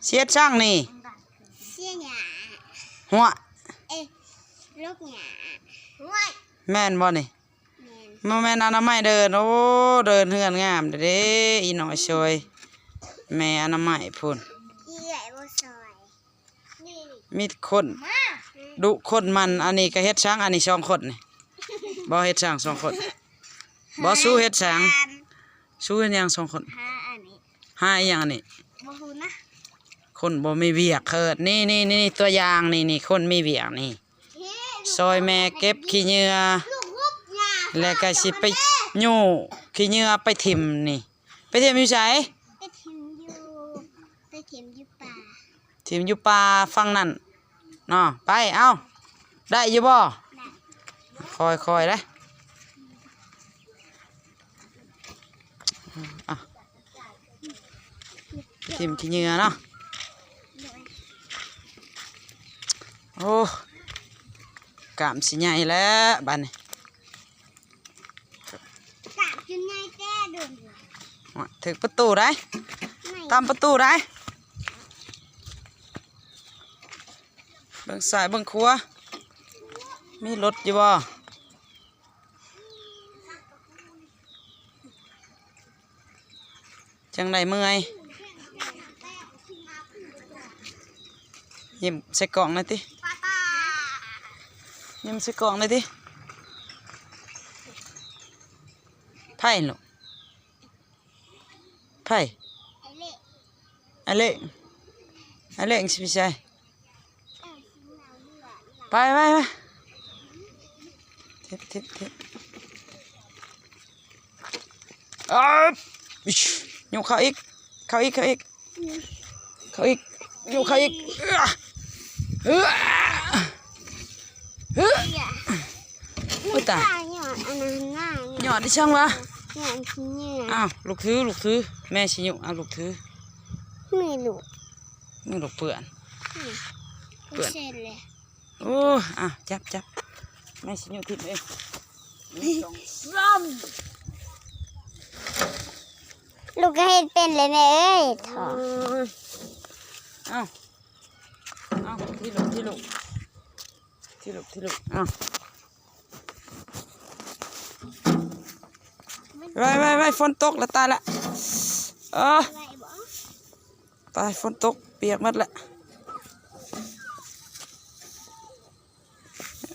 ຊິເຮັດສັງນີ້? ເສຍຫຍ້າ. ຫົວ. ເອະ ລົກຫຍ້າ. ແມ່ນບໍ່ນີ້? ແມ່ນ. ບໍ່ແມ່ນອະນາໄມເດີນ. ໂອ້ ເດີນເຮືອນງາມເດ້ ອີນ້ອຍຊ່ອຍ ແມ່ອະນາໄມພຸ້ນ. ອີເອື້ອຍບໍ່ຊ່ອຍ. ມີຄົນດຸຄົນໝັ່ນ. ອັນນີ້ກໍເຮັດສັງ ອັນນີ້ສອງຄົນນີ້. ບໍ່ເຮັດສັງສອງຄົນ. ບໍ່ ຊູເຮັດສັງ. ຊູເຮັດຫຍັງສອງຄົນ? ຫາອັນນີ້. ຫາອີ່ຫຍັງອັນນີ້? ບໍ່ຮູ້ນະ. ຄົນບໍ່ມີວຽກເກີດ. ນີ້ໆໆ ຕົວຢ່າງນີ້ໆ ຄົນມີວຽກນີ້. ຊ່ອຍແມ່ເກັບຂີ້ເຫຍື້ອ ແລ້ວກໍຊິໄປຍູ້ຂີ້ເຫຍື້ອໄປຖິ້ມນີ້. ໄປຖິ້ມຢູ່ໃສ? ໄປຖິ້ມຢູ່ ໄປຖິ້ມຢູ່ປ່າ. ຖິ້ມຢູ່ປ່າຝັ່ງນັ້ນເນາະ. ໄປ ເອົາ ໄດ້ຢູ່ບໍ່? ໄດ້. ຄ່ອຍໆເດ້. ອ່ະ ຖິ້ມຂີ້ເຫຍື້ອເນາະ. ໂອ້ ກ້າມຊິໃຫຍ່ແລ້ວບາດນີ້. ກາບຈົນໃຫຍ່ແຕ່ດົນ. ໂອ້ຍ ຖືກປະຕູໄດ໋. ຕຳປະຕູໄດ໋. ເບິ່ງຊ້າຍເບິ່ງຂວາ ມີລົດຢູ່ບໍ່? ຈັ່ງໃດເມື່ອຍ? ຍິ້ມໃສ່ກ້ອງໜ່ອຍຕິ ຍິ້ມໃສ່ກ້ອງໜ່ອຍຕິ. ໃຜລູກ? ໃຜ? ອາເລກ ອາເລກ ອາເລກຊິໄປໃສ? ໄປ ໄປ ໄປ ເທັບ ເທັບ ເທັບ. ອາ ຍກເຂົ້າອີກ ເຂົ້າອີກ ເຂົ້າອີກ ເຂົ້າອີກ ຍກເຂົ້າອີກ. ເອີ ເອີ ເອີ ໂອ້ຍຕາຍ. ຍອດອັນນັ້ນນະ ຍອດອີ່ຫຍັງວະ? ຍອດຂີ້ເຫຍື້ອ. ອ້າວ ລູກຖື ລູກຖື ແມ່ຊິຍຸ. ເອົາ ລູກຖື. ມືລູກ ມືລູກເປື້ອນ ນີ້ ເປື້ອນ. ໂອ້ ອ່ະ ຈັບ ຈັບ ແມ່ຊິຍຸຖິ້ມເອງ. ໜຶ່ງ ສອງ ສາມ. ລູກກໍເຮັດເປັນເລີຍແມ່ເອີຍ ເອີຍ. ເອົາ ເອົາ ທີລູກ ທີລູກ ທີລູກ ທີລູກ. ເອົາ ໄວໆໆ ຝົນຕົກລະ ຕາຍລະ. ເອີ ຕາຍ ຝົນຕົກ ປຽກໝົດລະ.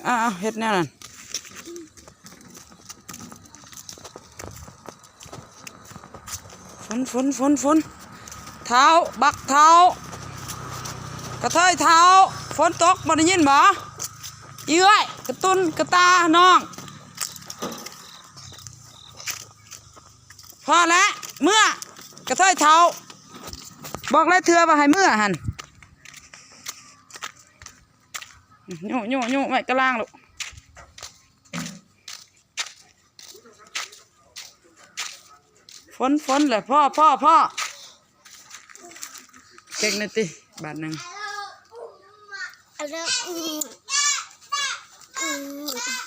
ອ້າວ ເຮັດແນວນັ້ນ. ຝົນ ຝົນ ຝົນ ຝົນ ທ້າວ ບັກທ້າວ ກະເທີຍທ້າວ ຝົນຕົກ ບໍ່ໄດ້ຍິນບໍ່? ອີເອື້ອຍ ກະຕຸນ ກະຕາ ນ້ອງ. ພໍແລ້ວ ເມືອ ກະເທີຍເຖົ້າ ບອກຫຼາຍເທື່ອວ່າໃຫ້ເມືອຫັ້ນ. ໂຍະ ໂຍະ ໂຍະໄວ້ກະລາງລູກ. ຝົນ ຝົນແຫຼະ ພໍ ພໍ ພໍ. ເກັ່ງແນ່ຕິ ບາດໜຶ່ງ. ອາເລີ ອື ອື.